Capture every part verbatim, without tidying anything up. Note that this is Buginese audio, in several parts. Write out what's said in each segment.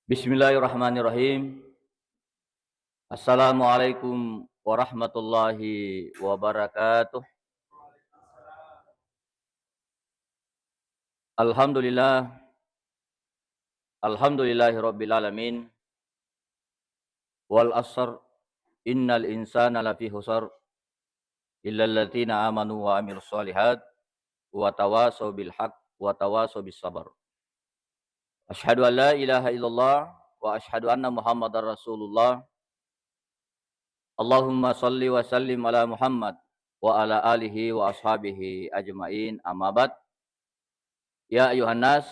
Bismillahirrahmanirrahim. Assalamualaikum warahmatullahi wabarakatuh. Alhamdulillah. Alhamdulillahi rabbil alamin. Wal asr, innal insana lafi khusr, illal ladzina amanu wa amilus shalihat, wa tawasau bil haq, wa tawasau bis sabr. Asyhadu an la ilaha illallah wa asyhadu anna Muhammadar Rasulullah. Allahumma shalli wa sallim ala Muhammad wa ala alihi wa ashabihi ajmain, amma ba'd. Ya ayuhan nas,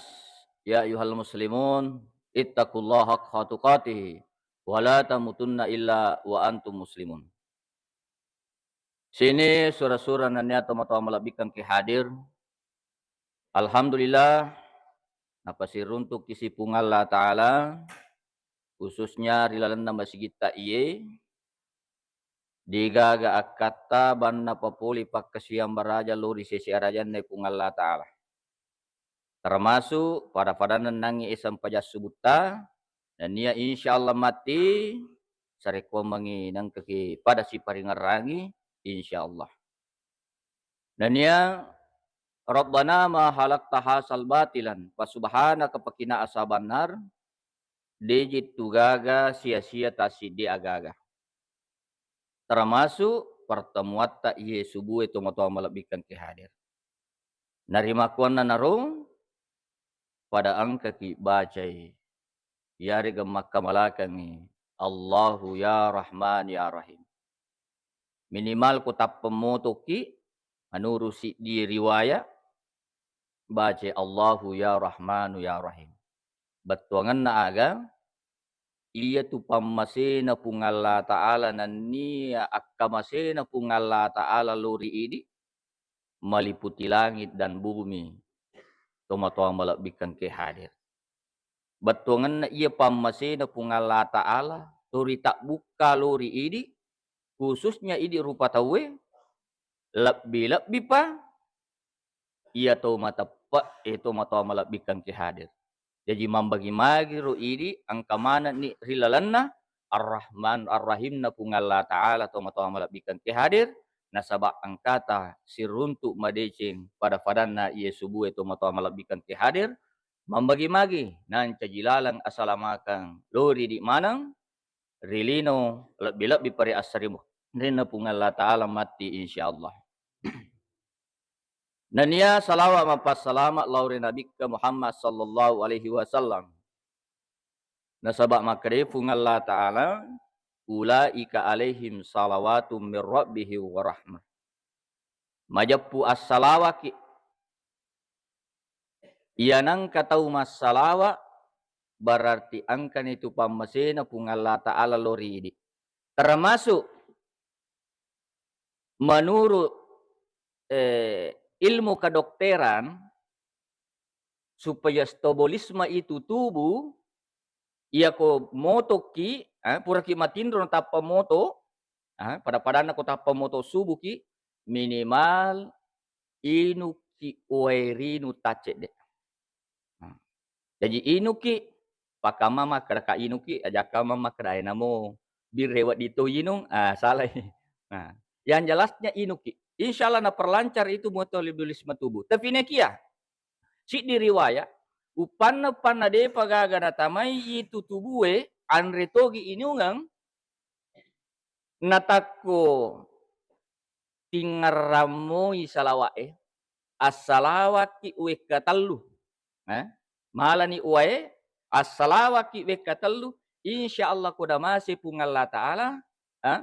ya ayuhal muslimun, ittaqullaha haqqa tuqatih, wa la tamutunna illa wa antum muslimun. Sini sura-sura nennia tomatoa malebbikkeng ki hadir. Alhamdulillah, napasiruntukki si Puang Allah Ta'ala, khususnya ri lalenna masigitta iye, degaga akkatta banna papole pakkasiwiang baraja lao ri sese arajanna Puang Allah Ta'ala. Termasuk pada-padanna nangngi e sempajang subutta, nennia insyaallah matti sarekkuammengngi nengkaki pada siparingerrangi, insyaallah. Nennia, Rabbana ma khalaqta hadzal batilan, fa subhanaka, faqina azabannar, de'jitu gaga sia-sia tassiddi agaga. Termasuk pertemuatta iye subue tomatoa malebbikkeng ki hadir. Narimakkuannanaro pada engkaki bacai, iyarega makkamalakengngi Allahu ya Rahman ya Rahim. Minimal ko tappa motoki, menurut siddi riwaya, bacai Allahu ya Rahmanu ya Rahim. Bettuangenna aga? Iyatu pammasena Puang Allah Ta'ala nennia akkamasena Puang Allah Ta'ala lao ri idi, maliputi langit dan bumi, tomatoa malebbikkeng ki hadir. Bettuangenna iya pammasena Puang Allah Ta'ala, to ritabbukka lao ri idi, khususnya idi rupa tauwe, lebbi-lebbipa iya to mateppe'e tomatoa malebbikkeng ki hadir. Jaji mambagi-magi ro idi engka manenni ri lalenna Ar-Rahman Ar-Rahimna Puang Allah Ta'ala tomatoa malebbikkeng ki hadir, nasaba engkata siruntu madeceng pada-padanna iye subue tomatoa malebbikkeng ki hadir, mambagi-magi nancaji laleng asalamakeng lao ri idi maneng ri lino lebbi-lebbipa ri assarimuddinna Puang Allah Ta'ala matti insyaallah. Nennia salawa mappassalama lao ri Nabikka Muhammad sallallahu alaihi wasallam. Nasaba makkeda Puang Allah Ta'ala, "Ulaika alaihim salawatum mir rabbihim wa rahmah." Majeppu assalawaki. Iya nengka tau massalawa, berarti engkani tu pammasena Puang Allah Ta'ala lao ri idi. Termasuk menurut, eh, ilmu kedokteran, supaya metabolisme itu tubuh, iya ko motoki, eh, puraki matinro natappa moto, eh, pada-padanna ko tappa moto subuki, minimal inuki wae rinung taccedde. Nah, jaji inuki, pakkamma makkeda ka inuki, ajakkamma makkeda ae namo birre wedding to inung, ah, salai. Nah, yang jelasnya inuki. Insyaallah naperlancar itu metabolisme tubuh. Tapi nekia, siddi riwayat, uppanna-uppanna depa gaga natamai itu tubue, anre togi inungeng, natakko tingerrammoi salawa'e, assalawakki wekka tellu. Eh? Malani uwae, assalawakki wekka tellu, insyaallah ko damase Puang Allah Ta'ala, eh?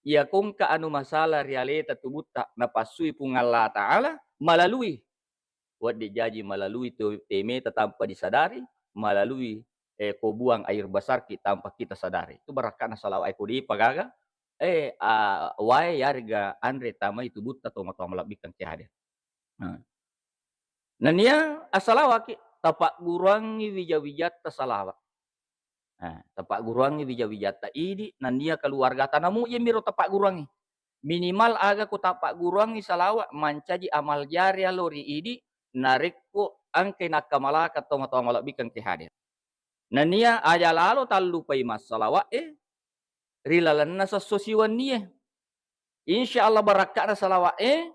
Iya ko engka anu masalah ri aleta tubutta napassui Puang Allah Ta'ala, malalui wedding jaji malalui to-, temeta tanpa disadari, malalui, eh, ko buang air besarki tanpa kita sadari. Itu barakka'na salawa'e ko depa gaga, eh, a, wae yarega anre tamai tubutta tomatoa malebbikkeng ki hadir. Nah. Nennia assalawaki, tapagguruangngi wija-wijatta salawa. Nah, tapagguruangngi wija-wijatta idi, nennia keluargata namu iyamiro tapagguruangngi. Minimal aga ko tapagguruangngi salawa, mancaji amal jariah lao ri idi, narekko engkai nakkamalakeng tomatoa malebbikkeng ki hadir. Nennia aja lalo tallupai massalawa'e ri lalenna sesso siwennie. Insya Allah barakka'na salawa'e,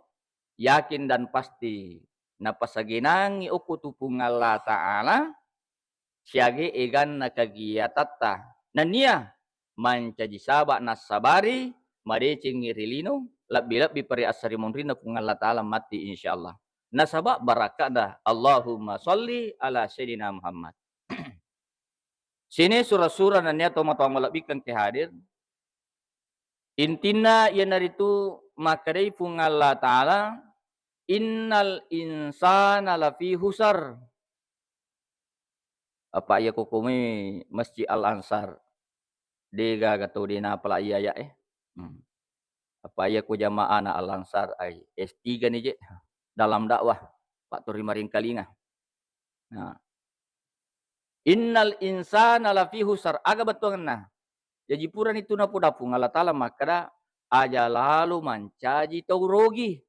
yakin dan pasti napasagenangi okko tu Puang Allah Ta'ala siaga eganna kegiatatta. Nennia mancaji saba nassabari madecengngi ri lino, lebbi-lebbi pa ri assarimunrinna Puang Allah Ta'ala matti, insya Allah. Nasaba barakka'na. Allahumma sholli ala Sayyidina Muhammad. Sini sura-sura nennia tomatoa malebbikeng ke hadir. Intinna iyanaritu makkedai Puang Allah Ta'ala, "Innal insana lafi husar." Apa iya kokomi Masjid Al Ansar. Degaga tau de napala iya ya, eh. Hmm. Apa iya ko jamaah na Al Ansar, ai S tiga ni je dalam dakwah, Pak Tori Maringkalinga. Nah. "Innal insana lafi husar." Aga bettuanna? Jaji purani tu napoda Puang Allah Ta'ala makkeda, "Aja lalo mancaji tau rogi."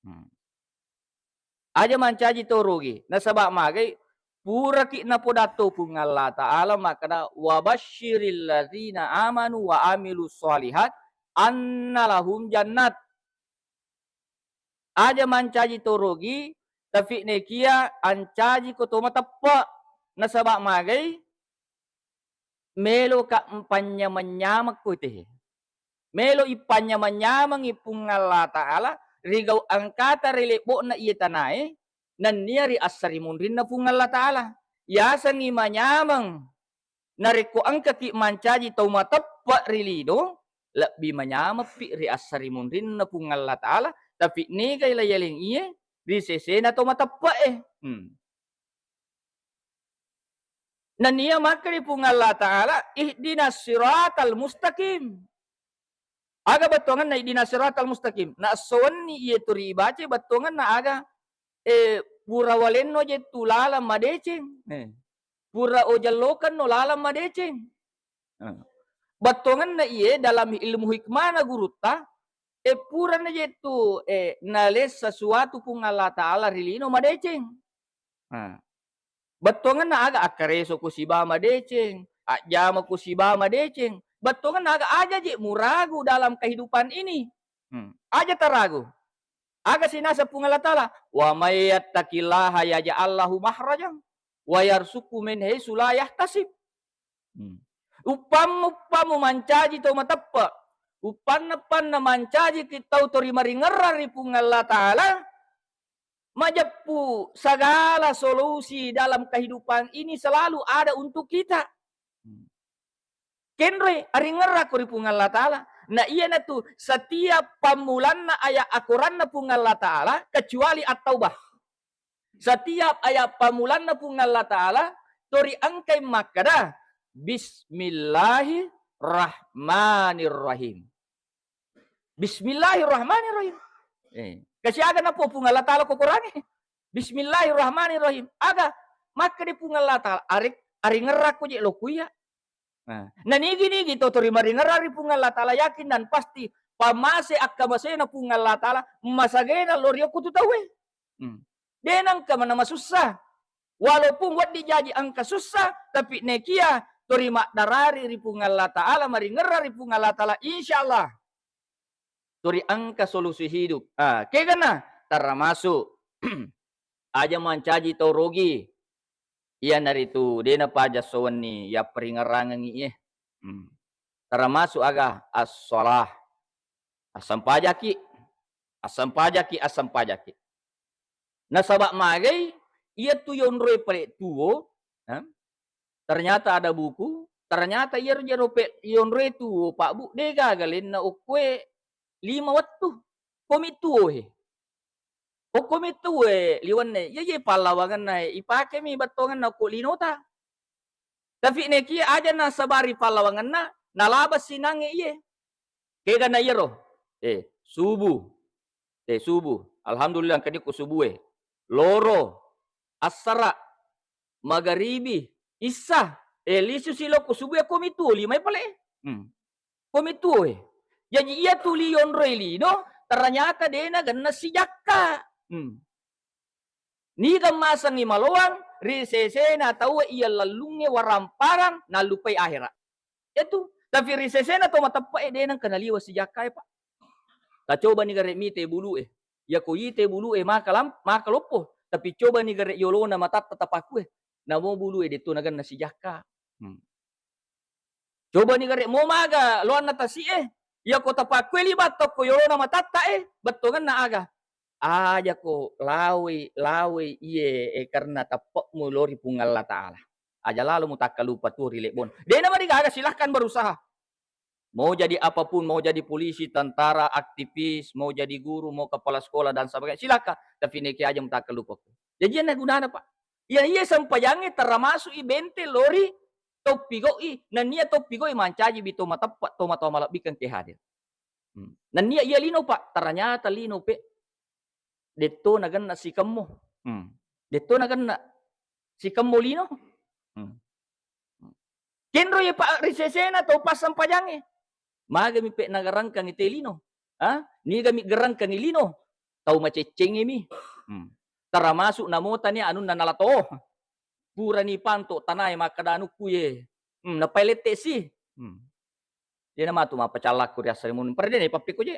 Hmm. Aja mancaji tau rogi. Nasaba magai, puraki napoda to Puang Allah Ta'ala makkeda, "Wa basyiril ladzina amanu wa amilus sholihat anna lahum jannat." Aja mancaji to rogi, tapi nekia ancaji ko to mateppe. Nasaba magai, melo ka mpanyameng-nyameng ko ite. Melo ipanyameng-nyamengi Puang Allah Ta'ala ri gau engkata ri lebbo'na iye tanae, nennia ri assarimunrinna Puang Allah Ta'ala. Yasengngi manyameng. Narekko engkaki mancaji tau mateppe ri lino, lebbi manyameppi ri assarimunrinna Puang Allah Ta'ala, tapi negai la yaleng iye ri sesena tau mateppe'e. Hmm. Nennia makkeda Puang Allah Ta'ala, "Ihdinas siratal mustaqim." Aga bettuangenna ihdinas siratal mustaqim? Naessowenni iye tu ribaca bettuangenna aga, eh, pura walenno je tu laleng madeceng. Eh, pura ojellokenno laleng madeceng. Eh. Bettuangenna iye dalam ilmu hikmana gurutta, eh, purana je tu, eh, nalessa suatu Puang Allah Ta'ala ri lino madeceng. Nah, bettuangenna aga, akkareso ku siba madeceng, ajjama ku siba madeceng. Bettuangenna aga, aja je muragu dalam kehidupan ini. Hmm. Aja taragu. Aga sinasa Puang Allah Ta'ala, "Wa may yattaqillaha yaj'al lahu makhrajan wa yarzuqhu min haitsu la yahtasib." Hmm. Upammu, upammu mancaji tau mateppe, uppanna-panna mancaji ki tau tori maringerra ri Puang Allah Ta'ala, majeppu segala solusi dalam kehidupan ini selalu ada untuk kita. Hmm. Kenroi aringerra ko ri Puang Allah Ta'ala. Na iyanatu setiap pammulanna ayat akoranna Puang Allah Ta'ala kecuali At-Taubah. Setiap ayat pammulanna Puang Allah Ta'ala, tori engkai makkeda, "Bismillahirrahmanirrahim." Bismillahirrahmanirrahim. Eh, kasiaga napo Puang Allah Ta'ala ko Korangnge. Bismillahirrahmanirrahim. Aga makkeda Puang Allah Ta'ala, "Arek-, aringerrakko je lo kuya." Nah, nanigi-nigi to tori maringerra ri Puang Allah Ta'ala yakin dan pasti pamase akkamasena Puang Allah Ta'ala masagena lo riokko tu tauwe. Hmm. De nengka mana masussa. Walaupun wedding jaji engka sussa, tapi nekia tori maddarari ri Puang Allah Ta'ala, maringerra ri Puang Allah Ta'ala, insya Allah tori engka solusi hidup. Ah, kegana termasuk aja mancaji tau rogi. Iyanaritu de napaja sowenni yapparingerangengi iye. Hmm. Termasuk aga as-shalah. Assempajaki, assempajaki, assempajaki. Nasaba magai, iyatu yonroe pale tuo, eh, ternyata ada buku, ternyata iyaro jero pe-, yonroe tuo, Pak Bu, de gaga lenna okkoe lima wettu. Komi tuo he. Okkomi tuo e liwenne, iya je pallawangenna e, ipakemi bettuangenna ko linota. Tapi nekia aja nasabari pallawangenna, nalaba sinangnge iye. Kegana iyaro, eh, subuh. Eh, subuh. Alhamdulillah, engkani ko subuh e. Loro, assara, magaribi, issa. Eh, lisu silo ko subuh e, komi tuo lima e pale. Hmm. Komi tuo e. Jaji iya tuli yonroi lino, ternyata dena genna sijakka. Hmm. Niga masengngi maloang, ri sesena tau iya lallungnge waramparang nallupai ahera. Itu, tapi ri sesena to mateppe'e de nengka naliwa sijakkae, Pak. Tacobani gare mite bulu'e. Yako ite bulu'e maka lam-, maka loppo, tapi cobani gare yolona matatta tapakkue. Namo bulu'e detto naganna sijakka. Hmm. Cobani gare mo maga loanna tasi'e. Yako tapakkue liba tokko yolona matatta e, bettongenna aga? Aja ko lawei, lawei iye, e, karena teppe'mu lo ri Puang Allah Ta'ala. Aja lalo mutakkalupa tuo ri lebbon. Dena marigaga, silahkan berusaha. Mau jadi apapun, mau jadi polisi, tentara, aktivis, mau jadi guru, mau kepala sekolah dan sebagainya, silahkan. Tapi neke aja mutakkalupa. Jaji ena gunana, Pak. Iya, iya sempajangnge termasuk i benteng lori toppi goi, nennia toppi goi mancaji bi to mateppe, to matoa malebbikeng ke hadir. Hmm. Nennia iya lino, Pak, ternyata lino pe detto nagenna sikemmo. Hmm. Detto nagenna sikemmo lino. Hmm. Kenro ye, Pak, ri sesena tau passempajangnge. Magami pe nagarangkangi te lino. Ha? Nigami garangkangi lino. Tau maceccengnge mi. Hmm. Termasuk namotani anunna nalato. Purani panto tanae makkeda anukku ye. Hmm, napailette si. Hmm. Dena matu mappacallakku ri assarimun. Pare dena ipappiko je.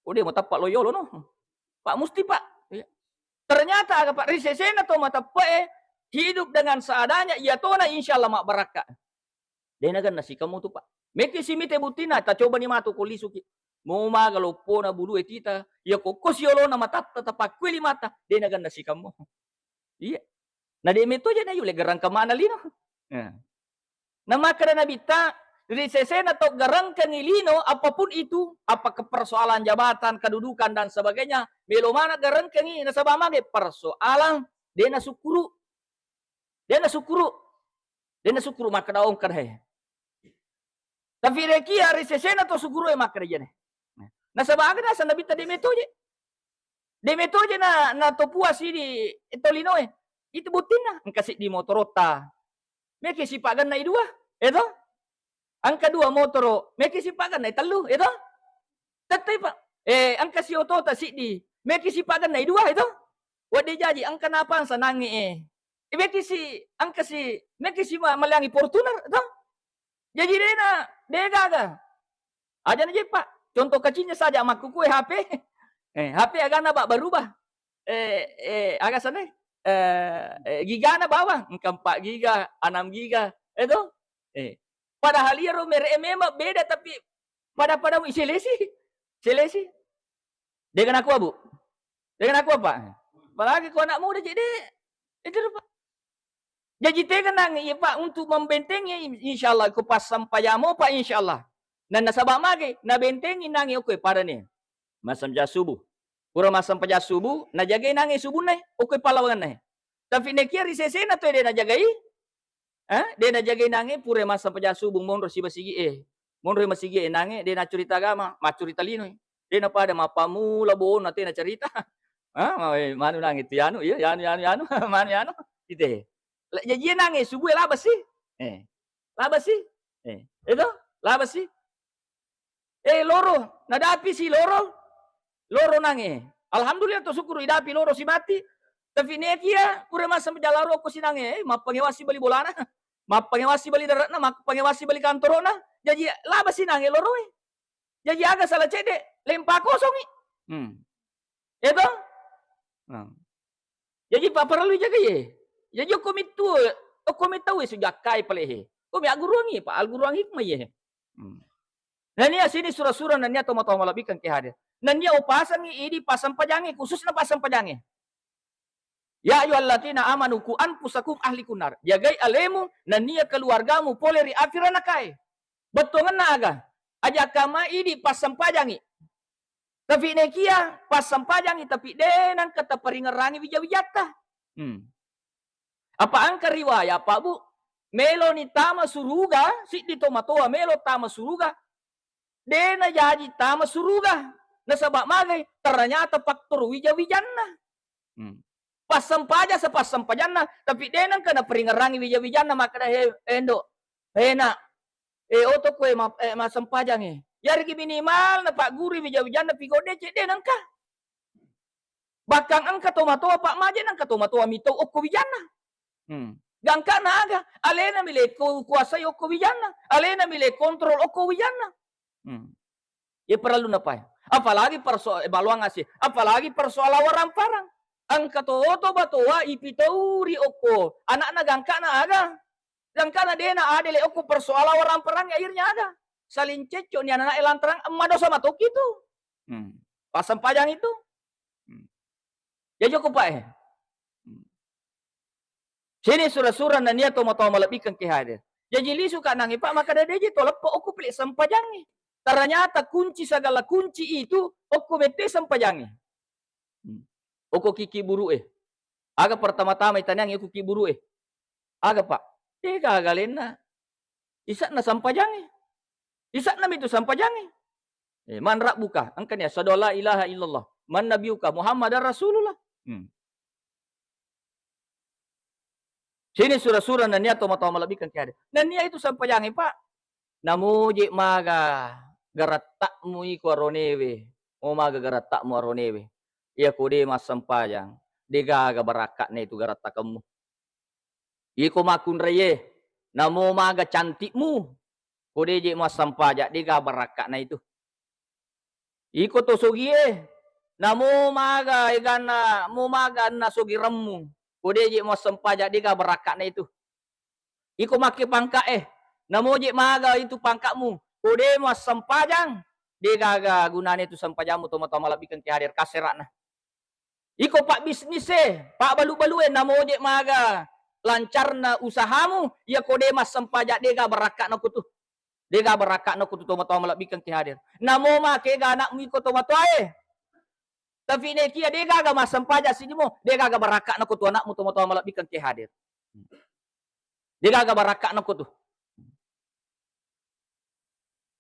Ko de mo tappa lo yolo no. Pak, musti, Pak. Iya. Ternyata aga, Pak, ri sesena to mateppe'e hidup dengan seadanya, iya tona insyaallah mabbarakka. Dena ganna sikemmu tu, Pak. Meki si mite buttina, tacobani matu ko lisuki. Mo maga loppona bulu e tita, iya kokko siolona matatta tapakkue limata, dena ganna sikemmu. Iya. Na de metto je na yule garangka mana lino. Nah. Na makkeda Nabitta, ri sesena to garangkangi lino, apapun itu, apakah persoalan jabatan, kedudukan dan sebagainya, melo mana garangkangi, nasaba mage persoalan dena sukkuru. Dena sukkuru. Dena sukkuru makkeda ongkadae. Tapi rekia ri sesena to sukkuru e makkeda jene. Nasaba aga naseng Nabitta de metto je. De metto je na, na to puasi di tolino e. Itu buttinna, engka siddi motorotta. Meki sipaganna i dua, eto? Engka dua motoro, meki sipaganna i tellu, eto? Tettai, Pak. Eh, engka si otota siddi, meki sipaganna i dua, eto? Wadde jaji, engka napang sanangi e. Eh, meki si, engka si, meki si ma-, maliangi Fortuner, eto? Jaji dena, de gaga. Aja na je, Pak. Contoh kecilnya saja makkukue H P. Eh, H P agana, Pak, berubah. Eh, eh, aga sana? Eh, eh, gigana bawang, engka empat giga, enam giga, eh, to? Eh, padahal iyaro mere memang beda, tapi pada-pada mu iselesi. Selesi. Dengan aku, Abu. Dengan aku apa? Apalagi ko anak muda, jadi itu, Pak. Jaji tega nangnge, iya, Pak, untuk membentengi, insyaallah, ko passampajamo, Pak, insyaallah. Na nasaba mage, nabentengi nangnge okko e padane. Massempajang subuh. Pura massempajang subuh, najagai nangnge subunna e, okko e pallawangenna e. Tapi nekia ri sesena to e de najagai, eh, de najagai nangnge pura massempajang subuh, monro siba sigi e. Monro masigi e nangnge, de naccurita agama, maccurita lino e. De napada mappammula bohong na te nacarita. Ah, ma-, eh, manu nangnge tu yanu, iya, yanu, yanu, yanu, manu yanu. Ite. La-, jaji e nangnge subuh e laba si. Eh. Laba si. Eh. Eto? Laba si. Eh, loro. Nadapi si loro. Loro nangnge. Alhamdulillah to, syukur idapi loro si mati. Tapi nekia, pura massempajang laro ko si nangnge, eh, mappangewasi bali bolana. Mappangewasi bali daratna, mappangewasi bali kantorona. Jaji laba si nangnge loro e. Jaji aga sala cedde, lempa kosongi. Hmm. Eto? Nah. Jaji pa parellu jagai e. Jaji okko mittu, okko mittau e sujakkai pale he. Ko mi agguruangi, pa agguruang hikmah ye. Hmm. Nania sini sura-sura nania tomatoa malebbikeng ke hadir. Nania upasangi idi passempajangi, khususna passempajangi. Ya ayyuhalladzina amanu qu anfusakum ahlikum nar. Jagai alemu nennia keluargamu pole ri api ranakae. Bettuangenna aga? Aja kamma idi passempajangi. Tapi nekia passempajangi, tapi de nengka taparingerrangi wija-wijatta. Hmm. Apa engka riwaya, Pak, Bu, meloni tama suruga, siddi tomatoa melo tama suruga, de najaji tama suruga. Nasaba magai? Ternyata faktor wija-wijanna. Hmm. Passempajang sepassempajanna, tapi de nengka naparingerrangi wija-wijanna makkeda, "He, endo, he, nak, eh, oto koe ma-, eh, massempajang e." Yarigi minimal napagguru wija-wijanna pigodde cedde nengka. Bahkan engka tomatoa, Pak, maje nengka tomatoa mitau okko wijanna. Hmm. Gangkana aga? Alena mi le ko kuasai okko wijanna. Alena mi le kontrol okko wijanna. Hmm. Ye parellu napae. Apalagi perso-, eh, baluang ase. Apalagi persoalan waramparang. Engka to oto batoa ipitau ri okko anakna gangkana aga? Gangkana dena adele okko persoalan waramparang, akhirnya aga? Saling cekcok ni anak-anak lantaran emma dosa matoki tu. Hmm. Passempajangi tu. Hmm. Jaji okko pae. Hmm. Sini sura-sura nania tomatoa malebbikeng ke hadir. Jaji lisu ka nangi Pak, maka dede je to leppo okko pile sempajangi. Ternyata kunci segala kunci itu okko bette sempajangi. Hmm. Okko kiki buru e. Aga pertama-tama itaniangi okko ki buru e? Aga Pak? Dega aga lenna. Isa'na sampajangi. Isa'na mitu sampajangi. Eh, man rabbuka? Engkani asyhadu alla ilaha illallah. Man nabiyuka? Muhammadar Rasulullah. Hmm. Sini sura-sura nania tomatoa malebbikeng ke hadir. Nania itu sampajangi, Pak. Namoje maga garatta'mu iko aronewe. Mo maga garatta'mu aronewe. Iya ko de massempajang, degaga barakka'na itu garattakemmu. Iko makkunraie, namo maga cantikmu, ko de je massempajang, dega barakka'na itu. Iko to sogie, namo maga eganna, mo maga anna sogiremmu, ko de je massempajang, dega barakka'na itu. Iko makke pangka e, namo je maga itu pangka'mu, ko de massempajang, degaga gunana itu sempajammu tomatoa malebbikeng ke hadir, kasera'na. Iko pabbisnis e, pabbalu-balue, namo je maga lancarna usahamu, iya ko de massempajang, dega barakka'na kutu. Dega barakka'na kutu tomatoa malebbikeng ke hadir. Namo makega anakmu iko tomatoae. Tapi nekia degaga massempajang sidimo, degaga barakka'na kutu anakmu tomatoa malebbikeng ke hadir. Degaga barakka'na kutu.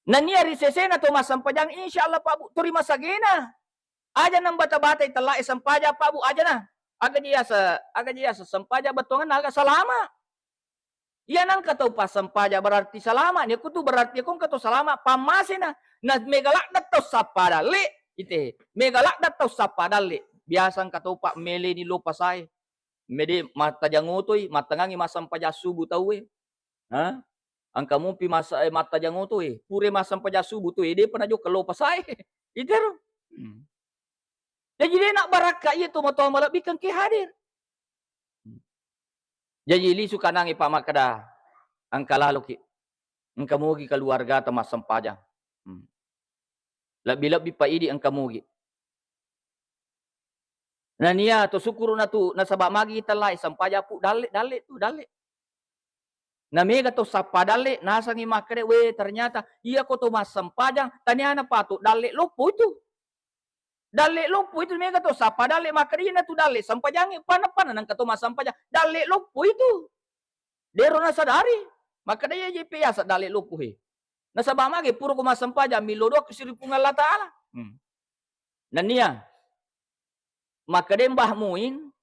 Nania ri sesena to massempajang, insya Allah, Pak Bu, to ri masagena. Aja nang bata-batai tellae sempajang, Pak Bu, aja na. Aga je yasa, aga je yasa sempajang bettuanganna aga salama. Iya nangka tau passempaja berarti salama ni, kutu berarti ko engka to salama pammasena. Na mega ladde tau sappa dalle, ite. Mega ladde tau sappa dalle. Biasa engka to pa meleni lo pasae. Mede mattajang otoi, mattangangi massempajang subuh tauwe. Ha? Engka mupi masa-, eh, mattajang otoi, pure massempajang subuh tu, eh, depa najokka lo pasae. Itero. Hmm. Jaji de nabbarakka iya tomatoa malebbikeng ke hadir. Jaji lisu kanangi pa makkeda, engka laloki, engka mogi keluargata massempajang. Hmm. Lebbi-lebbi pa idi engka mogi. Nania to sukkuru natu nasaba magi tellae sempajang pu dalle, dalle tu, dalle. Na mega to sappa dalle, nasangi makkeda, "We, ternyata iya ko to massempajang, taniana pato dalle loppo itu." Dalle loppo itu mega to sappa dalle, makkeda, "Iyana tu dalle sempajangnge, pana-pana nangka to massempajang, dalle loppo itu." Dero nasadari, makkeda, "Iya je pe yasa dalle loppo he." Nasaba mage pura ko massempajang, millo doa ko siri Puang Allah Taala. Hmm. Nania, makkeda Mbah Muin,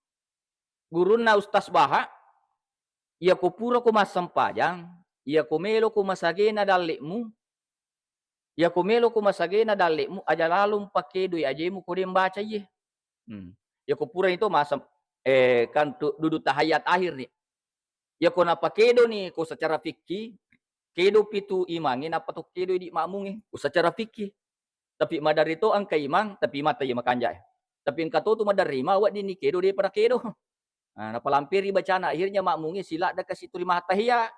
gurunna Ustaz Baha, "Iyako purako massempajang, iyako meloko masagena dalle'mu, iyako meloko masagena dalle'mu, aja lalo mpakedoi ajemu ko de mbaca iye." Hmm. Iyako purani to masem-, eh, kan tu-, dudu tahiyat akhir ni. Iyako napakedoni ko secara fikih, kedo pitu imangnge nappa to kedo idi makmungnge ko secara fikih. Tapi maderri to engka imang, tapi mata iya makanja'e. Tapi engka to tu maderri imang, weddinni kedo, depa nakedo. Nah, napalampiri bacana, akhirnya makmungnge siladda kasi turi mattahiya.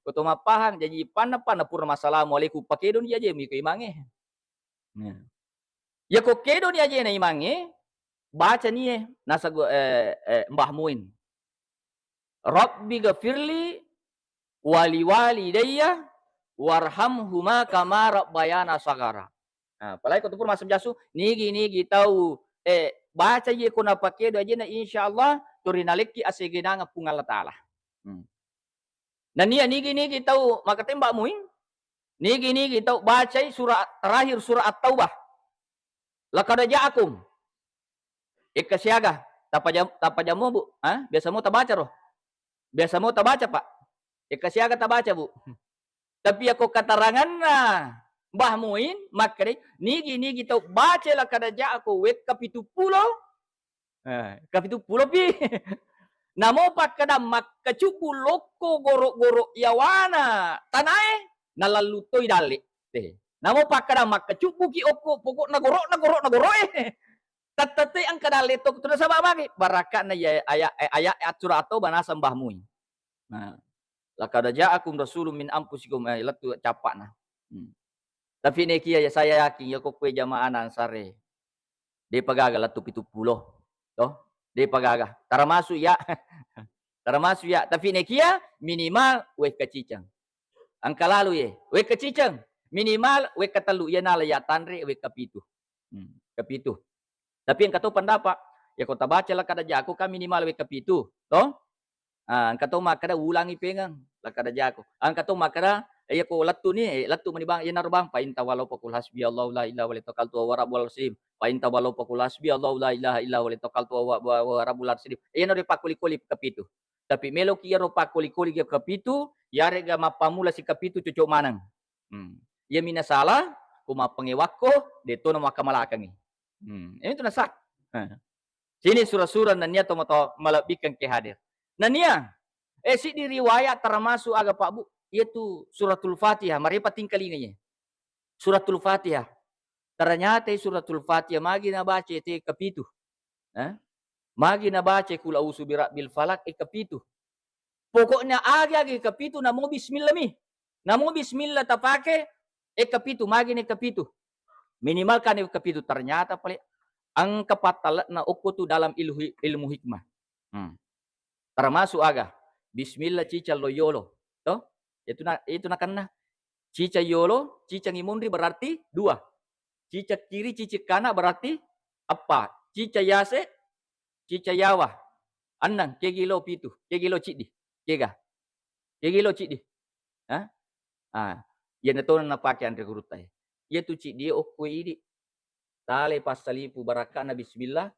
Ko to mappahang, jaji panna-panna pura massalamualaikum, pakedoni ajemu iko imangnge. Nah. Yako kedoni ajena imangnge, bacani e, nasago, eh, eh, Mbah Muin. "Rabbi ghafirli wali walidayya warhamhuma kama rabbayana saghara." Nah, apalagi ko tu pura massempajang su, nigi-nigi tau, eh, baca iye ko napakedo ajena, insya Allah, turi nalekki asegenangeng Puang Allah Taala. Hmm. Nania nigi-nigi tau, makkeda Mbah Muin, nigi-nigi tau bacai surah terakhir, surah At-Taubah. Laqad ja'akum. Ekka siaga, tapajam-, tapajammu, Bu? Ha? Biasa mo tabaca ro? Biasa mo tabaca, Pak? Ekka siaga tabaca, Bu? Tapi yako kataranganna Mbah Muin, makkeda, nigi-nigi tau baca laqad ja'akum wekka pitu pulo, eh, ka pitu pulo pi. Namo pakkeda makkecubbu lokko goro-goro yawana tanae, nalallu toi dalle. Eh, namo pakkeda makkecubbuki okko, pokokna goro'na, goro'na goro'e. Tettettei engka dalle to, tu nasaba magi? Barakka'na iya aya, eh, aya, eh, assura atau banasang bahmui. Nah, laqad ja'akum rasulun min anfusikum, eh, lettu cappa'na. Hmm. Tapi nekia ya, saya yakin ya, ko kue jamaah Ansare, depa gaga lettu pitu pulo, toh? Depa gaga. Termasuk ya, termasuk ya. Tapi nekia minimal wekka ciceng. Engka lalu ye, wekka ciceng. Minimal wekka tellu, iya nala ya tanre wekka pitu. Hmm, kepitu. Tapi engka to pendapat, ya ko tabaca laqad ja'akum kan minimal wekka pitu, toh? Ah, engka to makkeda ulangi pengeng, laqad ja'akum. Engka to makkeda, eh, iya ko lettu ni, eh, lettu mani bang, iyanaro bang, fa in tawallaw faqul hasbiyallahu la ilaha illa huwa alaihi tawakkaltu wa huwa rabbul arsyil. Fa in tawallaw faqul hasbiyallahu la ilaha illa huwa alaihi tawakkaltu wa huwa, wa huwa rabbul arsyil. Iyanaro pakkoli-koli kepitu. Tapi meloki iyaro pakkoli-koli kepitu, yarega mappammula si kepitu cocok maneng. Hmm. Iya mina salah, ko mappangewakko, de to na makkamalakangi. Hmm. Ini tu nasa. Sini sura-sura nennia tomatoa malebbikeng ke hadir. Nennia, eh, siddi riwayat termasuk aga, Pak Bu, iyatu Suratul Fatihah, marepa tingkalinga ye. Suratul Fatihah. Ternyata Suratul Fatihah magi nabaca te kepitu. Eh? Magi nabaca Qul a'udzu birabbil falaq, eh, kepitu. Pokoknya agi-agi kepitu namo bismillah mi. Namo bismillah tapake, eh, kepitu, magi ne kepitu. Minimal kan kepitu, ternyata pale engka pattalle'na okko tu dalam ilhu-, ilmu hikmah. Hmm. Termasuk aga? Bismillah ciceng lo yolo. Toh? Itu na, itu nakenna. Ciceng yolo, ciceng imunri berarti dua. Ciceng kiri, ciceng kana berarti eppa. Ciceng yase, ciceng yawa enneng, kegi lo pitu, kegi lo ciddi, kega? Kegi lo ciddi. Hah? Ah, iyana tona napake anre gurutta e. Iyatu ciddi okko idi. Tale passalipu barakkana bismillah,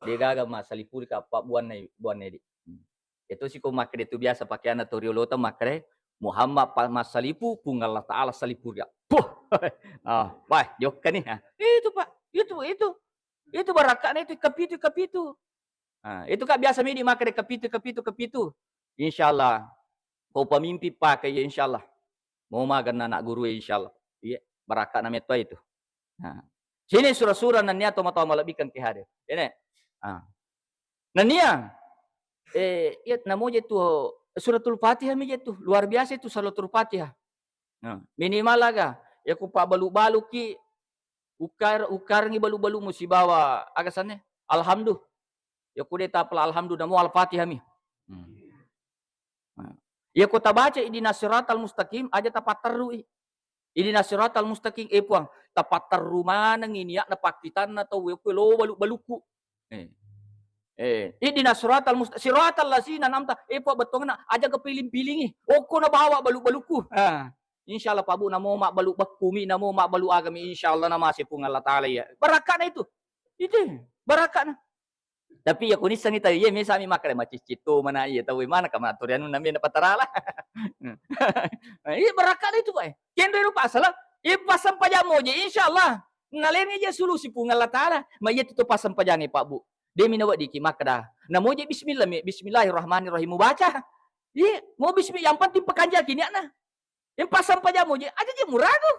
degaga massalipuri ka appa buanna, buanna idi. Hmm. Itu siko makkeda tu biasa pakeanna to riolota makkeda, Muhammad pa-, massalipu, Puang Allah Ta'ala salipuri ka. Puh. Ah, wah, jokka ni. Ah, itu, Pak. Itu, itu. Itu barakkana itu kepitu, kepitu. Ah, itu ka biasa midi makkeda kepitu, kepitu, kepitu. Insyaallah. Ko pamimpi pake ya insyaallah. Mau maganna anak guru ya insyaallah. Iya, barakkana metto itu. Nah, sini sura-sura nennia tomatoa malebbikeng ke hadir. Ini. Ah. Nennia, eh, iya, namo je tu Suratul Fatihah mi je tu. Luar biasa itu Suratul Fatihah. Nah, minimal aga, ya ku pabbalu-baluki, ukar-, ukarangi balu-balumu sibawa aga sanne? Alhamdu. Ya ku de tapala alhamdu namo Al-Fatihah mi. Hmm. Nah. Iya ko tabaca ihdinas siratal mustaqim, aja tapatterrui. Ihdinas siratal mustaqim, eh Puang, tapatterru manengngi niatna pakkitanna tau, eh, lo balu-balukku. Eh. Eh, ihdinas siratal musta-, siratal lazina an'amta, eh Puang, bettuanna aja kepiling-pilingi. Okko nabawa balu-balukku. Ah. Insyaallah Pak Bu, namo mabbalu bakkumi, namo mabbalu agami, insyaallah namase Puang Allah Ta'ala ya. Barakkana itu. Itu barakkana. Tapi iya kunissengngi tau, iya mesami makkeda maciccitto mana iya tau, mana ka mattorianu namina patarala. Iya barakkana itu, Pak. Kenre rupa asala, iya passempajang moje, insyaallah. Nalengngi je solusi Puang Allah Ta'ala. Ma iya tu passempajangnge, Pak Bu. Demi naweddiki makkeda. Namoje bismillah mi, bismillahirrahmanirrahim mubaca. Iya, mau bismillah, yang penting pakanjaki niatna. Yang passempajang moje, aja je muragu.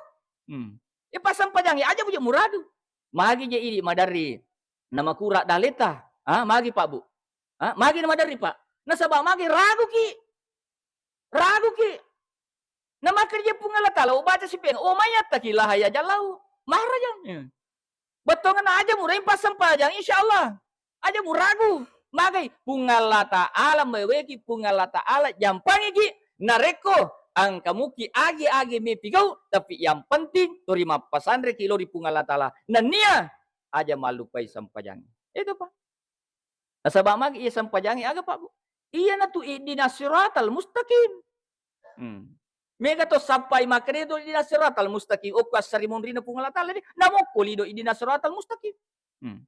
Hmm. Yang passempajang aja je muragu. Magi je idi maderri. Namakura daleta. Ah, magi Pak Bu. Ah, magi namaderri, Pak. Nasaba magi raguki. Raguki. Namakkerja Puang Allah Ta'ala, oh, baca sipeng, oh, mayyattaki laha ya jallau. Maharaja. Ya. Bettuanna aja mura passempajang, insyaallah. Aja muragu. Magai Puang Allah Ta'ala, meweki Puang Allah Ta'ala, jampangiki. Narekko engka muki agi-agi mepigau, tapi yang penting tori mappasanreki lo ri Puang Allah Ta'ala. Nennia aja mallupai sempajang. Itu, Pak. Nasaba magi iya sempajangnge aga, Pak Bu? Iyanatu ihdinas siratal mustaqim. Hmm. Mega to sappai makkeda to ihdinas siratal mustaqim, okko assarimunrina Puang Allah Ta'ala de, namokko lido ihdinas siratal mustaqim. Hmm.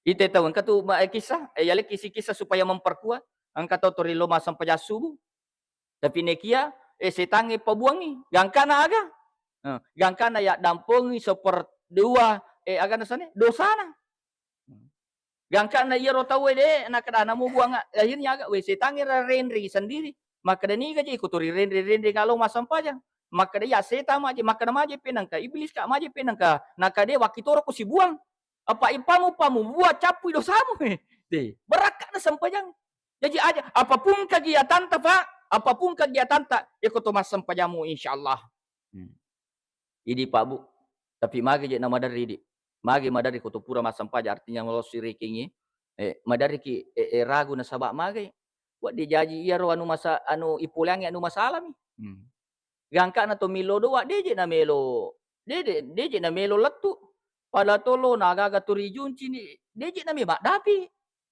Ite tau engka tu ma-, eh, kisah, eh, yalekki si kisah supaya memperkuat, engka to tori lo massempajang subuh. Tapi nekia, eh, setangnge pabuangngi, gangkana aga? Eh, gangkana yaddampengi seperdua, eh, aga nasane? Dosana. Gangkanna iyaro tauwe de' nakkeda namu buang, akhirnya aga we setangnge ra-, renreng sendiri. Makkeda niga je iko to rirenreng-renreng alo massempajang. Makkeda iya setang maje, makkeda maje pe nangka iblis ka maje pe nangka, nangka de' wakkitoro ko sibuang. Apa ipamu pamu buang cappui dosamu. De', berakka'na sempajang. Jaji aja, apapun kegiatanta, Pak, apapun kegiatanta, iko to massempajammu insyaallah. Hmm. Idi Pak Bu, tapi magi je na maderri di. Magi maderri ko to pura massempajang, artinya malossi rekengngi. Eh, maderri ki, eh, eh, ragu nasaba magai. Wedding jaji iyaro anu masa-, anu ipoleangngi anu masalami. Hmm. Gangkana to millo doa, de' je na melo, de', de', de' je na melo lettu. Pada to lo na gaga to rijunci ni, de' je na me maddapi.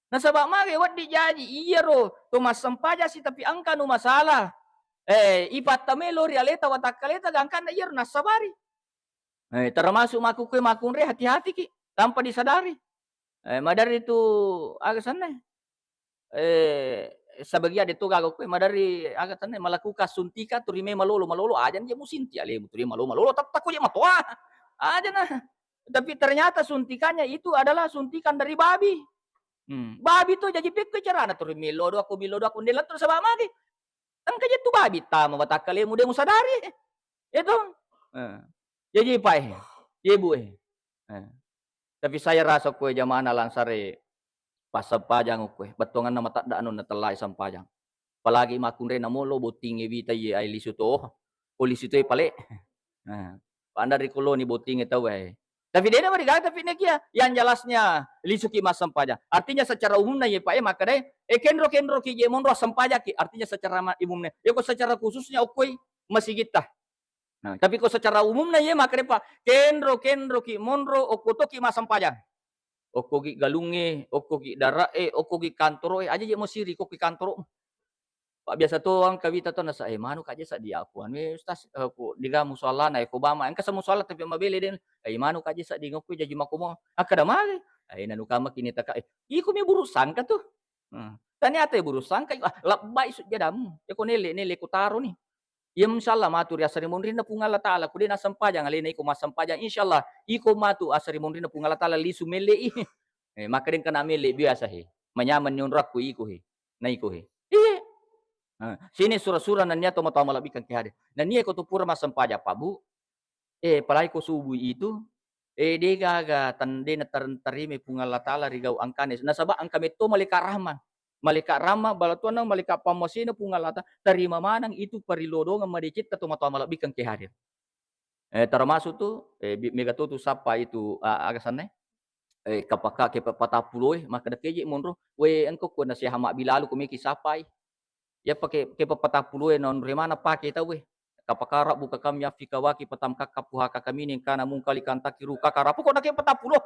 Nasaba magi wedding jaji iyaro to massempajang si tapi engka anu masalah. Eh, ipatta melo ri aleta watakkaleta gangkanna iyaro nassabari. Eh, termasuk makkukue makkunrai hati-hatiki tanpa disadari. Eh, maderri tu aga senna. Eh, sebagian de' to gaga kue maderri aga senna melakukan suntikan tu rimai malolo, malolo aja je musinti alemu tu rimai malolo, malolo tettako je matoa. Aja na. Tapi ternyata suntikannya itu adalah suntikan dari babi. Hmm, babi to jaji pekko carana tu rimai lo doa ko bilo doa ko ndelettu saba magi. Engka je tu babi tama watakkalemu de' musadari. Itu. Eh. Jaji Pak eh. Ye Bu eh. Eh. Tapi saya rasa kue jamaah langsare passempajang kue. Bettuanganna matadda anu natellai sempajang. Apalagi makkunrai namo lo bottingnge wita ye ai lisu to. Ko lisu to pale. Nah, pandari koloni bottingnge tau eh. Tapi de' na marigaga tapi nekia yang jelasnya lisuki massempajang. Artinya secara umumna ye Pak eh makkeda eh kenro-kenro ki je monro sempajaki. Artinya secara ma-, umumnya. Ya ko secara khususnya okoi masigitta. Nah, tapi ko secara umumna ye makkeda Pak, kenro-kenro ki monro okko toki massempajang. Okko ki galungnge, okko ki dara'e, okko ki kantoro'e, aja je mosiri ko ki kantoro. Pak biasa to engka wita to nasa, eh, manu ka je saddi aku anu, eh, Ustaz, eh, ko diga musoalana, eh, ko bama, engka sa musoala tapi mabele de', eh, manu ka je saddi ngokku jaji makomo. Akkeda magi, eh, nanu kama kini taka, eh, iko mi buruk sangka tu. Hmm. Ternyata buruk sangka, ah, labbai sujjadamu. Ya ko nele, nele ko taro ni. Ya insyaallah matu ri asari monrinna Puang Allah Taala, ko de' nassempajang alena iko massempajang, insyaallah iko matu asari monrinna Puang Allah Taala lisu melle i. Eh, maka de' engka na melle biasa he. Manyameng ni onrakku iko he. Na iko he. Iye. Nah, sini sura-sura nennia to matoa malebbikeng ke hadir. Nennia ko to pura massempajang Pak Bu. Eh, apalagi ko subuh itu, eh, de' gaga tan-, de' natar-, tarimai Puang Allah Taala ri gau engkana. Nasaba engka metto malaika rahma. Malaika rahma, bala tuanna malaika pammasena Puang Allah Taala, tarima maneng itu parilodongeng madecetta to matoa malebbikeng ke hadir. Eh, termasuk tu, eh, bi-, mega to tu sappa itu, a-, aga senna? Eh, kapaka ke pa-, patappulo e, makkeda keje monro, we engko ko nasiha mabbilalu ko meki sappai. Ya pake ke pa-, patappulo e non remana pake tau e. Kapakara buka kami afika waki patam kakka puha kaka mining kana mungkali kantaki ru kakara. Pokokna ke patappulo.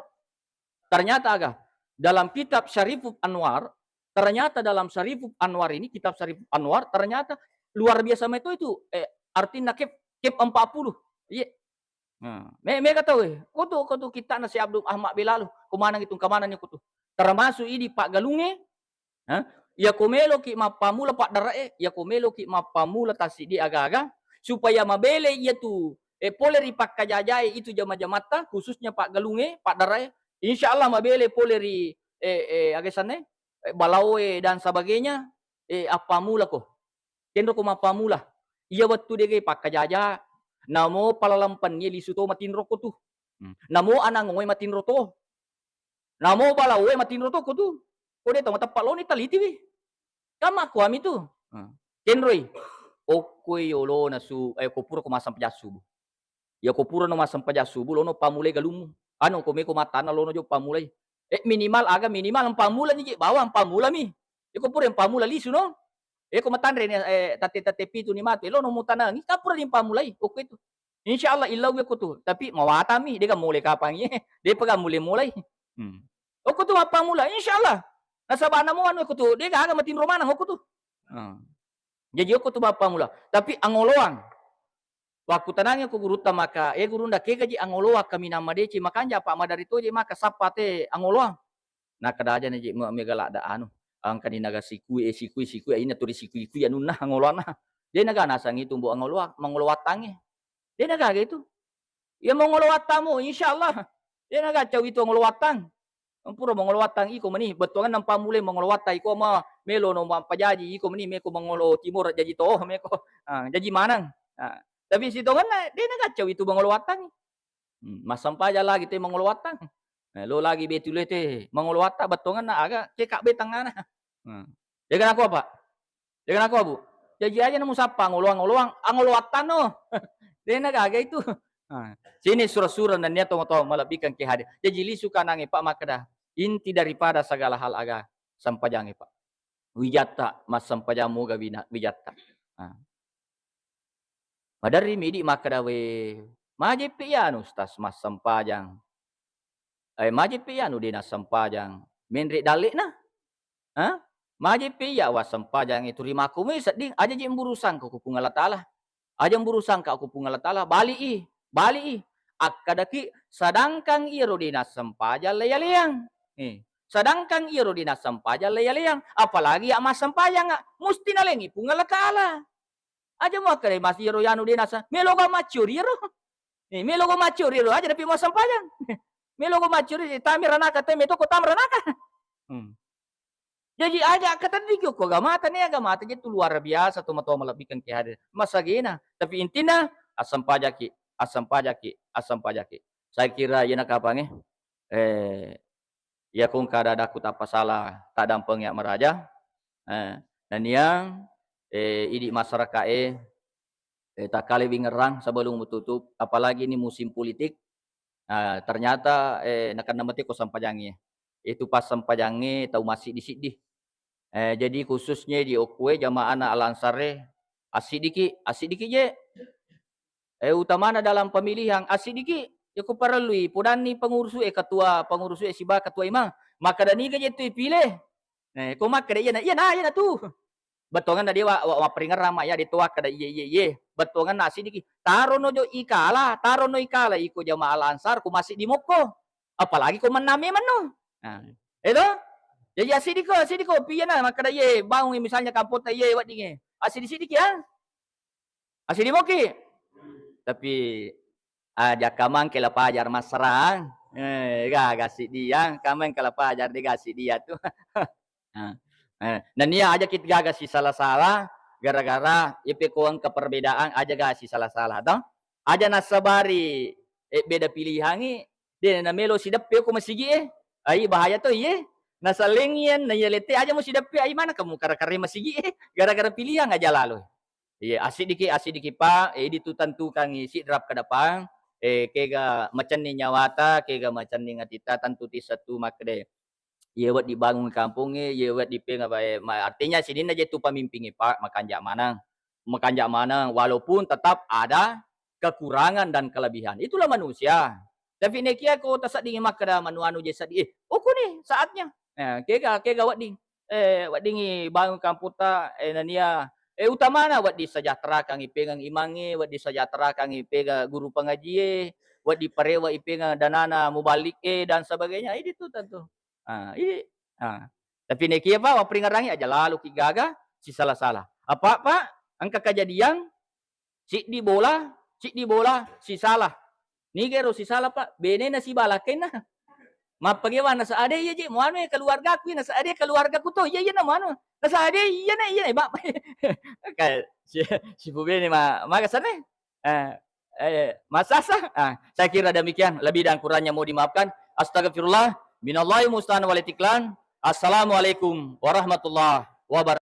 Ternyata aga, dalam kitab Syariful Anwar, ternyata dalam Syariful Anwar ini, kitab Syariful Anwar, ternyata luar biasa meto itu, eh, artinya kep, kep empat puluh. Iya. Nah, me-, mega tau e. Kutu, kutu kittana si Abdul Ahmad Bilalu. Kumanang itu, kumanang itu. Termasuk idi paggalunge, ha? Iya ko meloki mappamula paddara'e, iya ko meloki mappamula tassiddi aga-aga, supaya mabele iya tu, eh, pole ri pakkajajae itu jama-jamatta, khususnya paggalunge, paddara'e, insyaallah mabele pole ri, eh, eh, aga sanne, eh, balaoe dan sebagainya, eh, appamula ko. Kenro ko mappamula. Iya wettu dege pakkajaja, namo palalampennie lisu to matinro ko tu. Hmm. Namo anangoe matinro to. Namo balaoe matinro to ko tu. Ko de to mateppa loni talitiwi. Kamma kuami tu. Hmm. Kenroi. Okkoi yolona su, eh, ko pura ko massempajang subuh. Iya ko purano massempajang subuh, lono pammulai galummu. Anu, ko meko mattanna lono jo pammulai. Eh, minimal aga, minimal mpamulani je, bawang mpamulami. Iya ko pura mpamula lisu no. Iya ko matanre ni, eh, tate-tate pitu ni matu, eh, lono mutanangi, kapura ni mpamulai, okko itu. Insyaallah illau iya ko tu. Tapi mawatami, dega mulai kapangi, eh, depa ga mulai-mulai. Hmm. Okko tu mappamula, insyaallah. Nasaba namo anu okko tu, dega aga matinro maneng okko tu. Hmm. Jaji okko tu mappamula. Tapi angoloang. Wakkutanangi ko gurutta maka, "Eh, gurunda, kega ji angoloang kaminang madeceng makanja, apa maderri to je maka sappa te angoloang?" Nakkeda aja na je me-, mega ladda anu, engkani naga sikui, eh, sikui, sikui, aina turi sikui-kui anunna angoloanna. De naga nasang itu mbo angoloang, mangolo wattangnge. De nagaga itu. Iya mangolo wattammu, insyaallah. De naga cau itu angolo wattang. Pura mangolo wattang iko meni, bettuangenna mpamulai mangolo wattang iko ma, melo no mampajaji iko meni, meko mangolo timoro jaji to, meko, ah, jaji maneng. Ah, tapi sitongenna de' nagaccawi tu mangolo wattang. Hmm, massempajang lagi te mangolo wattang. Eh, lo lagi Betulete mangolo wattang, bettuangenna aga ke kabbe tangngana. Hmm. De'ga nakua, Pak? De'ga nakua, Bu? Jaji aja namusappa angoloang-ngoloang, angolo wattanno. De'na gaga itu. Ah, sini sura-sura nennia tau-tau malebbikan ke hadir. Jaji lisu kanangnge, Pak, makkeda, inti daripada segala hal aga sempajangnge, Pak. Wijatta massempajang muga wina-, wijatta. Ah. Maderri mi idi makkeda, "We, majeppe iyanu, Ustaz, massempajang? Eh, majeppe iyanu de' nassempajang? Menre' dalle'na? Ha? Majeppe iya wassempajang itu rimakku mi sedding, aja je mburusangko ku Puang Allah Taala. Aja mburusangka ku Puang Allah Taala, bali'i, bali'i." Akkadaki, sedangkan iyaro de' nassempajang leyaleang. Eh, sedangkan iyaro de' nassempajang leyaleang, apalagi ya massempajang, musti nalengi Puang Allah Taala. Aja muakkeda mas iyaro yanu de' nasa, melo ga maccuri iyaro. Eh, melo ga maccuri iyaro, aja dapi massempajang. Melo ga maccuri, tami ranaka, tami toko tam ranaka. Hmm. Jaji aja kateddiki ko agamata, ne agamata je tu luar biasa, tomatoa malebbikan ke hadir. Masagena, tapi intinya assempajaki, assempajaki, assempajaki. Saya kira iyana kapangnge, eh, iya kong kada-, adakku tappasala, taddampeng ya maraja. Eh, nennia, eh, idi masyarakat e, eh, takkale wingerrang sebelum mututup, apalagi ini musim politik. Ah, ternyata, eh, nakenna mate ko sempajangnge. Itu pas sempajangnge tau massiddi-siddi. Eh, jadi khususnya di okue jamaahna Al-Ansar e, assiddiki, assiddiki je. Eh, utamana dalam pemilihan, assiddiki, ya ku parellui, podanni pengurus e, ketua pengurus e siba ketua imang. Makkeda niga je tu ipile. Eh, ko makkeda iyana, iyana, iyana tu. Bettuangenna dewa, wa, wa peringerrang ma ya de' to akkeda iye, iye, iye. Bettuangenna assiddiki. Taro no jo ikala, taro no ikala iko jamaah Al-Ansar, ko massiddi mokko. Apalagi ko mennang memang no. Nah, itu. Jadi assiddiko, assiddiko, piyana makkeda iye, bangun misalnya kampota iye weddingnge. Assiddi-siddiki ya. Assiddi moki. Tapi, ah, jakka mangke la pajar massarang. Eh, gaga siddiang, kameng ke la pajar de' ga siddiang tu. Ah, eh, nennia aja kita gaga sisala-sala, gara-gara ipe ko engka perbedaan, aja gaga sisala-sala, toh. Aja nassabari, eh, beda pilihangi, de' namelo sideppe ko masigi e. Ai bahaya to iye. Nasallengian, na iya lette aja mo sideppe, ai mana kamu kara-kara masigi e. Gara-gara pilihan aja lalo. Iya, assiddiki, assiddiki, Pak. Eh, idi tu tentukangi sidrap ke depan. Eh, kega macenning nyawata, kega macenning atita, tentu tissettu makkeda. Iya wedding bangun kampongnge, iya wedding penga bae. Ma-, artinya sininna je tu pemimpingnge, Pak, makanja maneng. Makanja maneng, walaupun tetap ada kekurangan dan kelebihan. Itulah manusia. Tapi nekia ko taseddingi makkeda manu-anu je seddi, eh, okuni saatnya. Nah, kega, kega wedding. Eh, weddingi bangun kampotta, eh, nennia, eh, utamana wedding sejahterakangi pengeng imangnge, wedding sejahterakangi pega guru pengajie, wedding parewa ipengeng danana muballik e dan sebagainya. Idi tu tentu. Ah, idi. Ah. Tapi nekia, Pak, wapringerangi aja lalo ki gaga sisala-sala. Apa, Pak? Engka kejadian siddi bola, siddi bola, sisala. Niga ero sisala, Pak? Benena sibala kenna. Mappagewa nasa ade iya je, muanu e keluargaku, nasa ade keluargaku to, iya, iya na muanu. Nasa ade iya na, iya na, Pak. Kayak si, si Bu Bene ma-, maga sana. Eh, eh, masasa. Ah, saya kira demikian. Lebih dan kurangnya mau dimaafkan. Astagfirullah. Minallahi musta'an wal itiklan. Assalamualaikum warahmatullahi wabarakatuh.